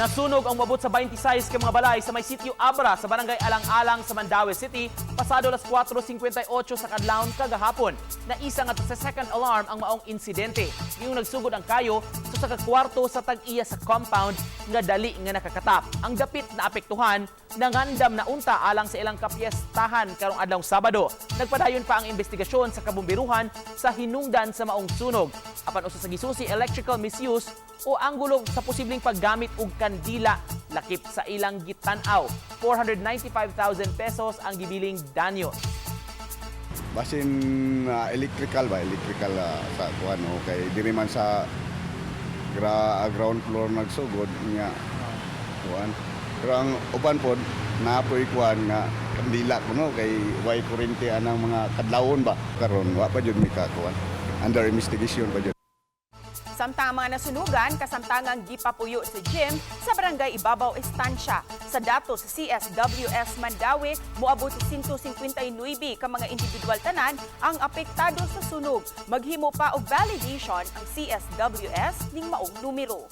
Nasunog ang moabot sa 26 ka mga balay sa may sitio Abra sa barangay Alang-Alang sa Mandaue City pasado alas 4:58 sa kadlawon kagahapon. Naisa nga sa second alarm ang maong insidente. Yung nagsugod ang kayo sa usa ka kwarto sa tag-iya sa compound nga dali nga nakakatap. Ang dapit na apektuhan, nangandam na unta alang sa ilang kapiestahan karong adlaw Sabado. Nagpadayon pa ang investigasyon sa kabumbiruhan sa hinungdan sa maong sunog. Apan usa sa gisusi, electrical misuse o anggulo sa posibleng paggamit og kandila lakip sa ilang gitan-aw. 495,000 pesos ang gibiling danyo. Basin electrical ba, electrical sa kuan o kay diri man sa ground floor nagsugod nga kuan. Pero ang uban pod napoy kuan nga kandila kuno kay way kuryente anang mga kadlawon ba. Karon wa pa jud mi ka kuan. Under investigation pa jud. Samtang ang mga nasunugan, kasamtangang gipapuyo sa gym sa Barangay Ibabaw Estancia. Sa datos sa CSWS Mandaue, moabot sa 159 ka mga individual tanan ang apektado sa sunog. Maghimo pa og validation ang CSWS ning maong numero.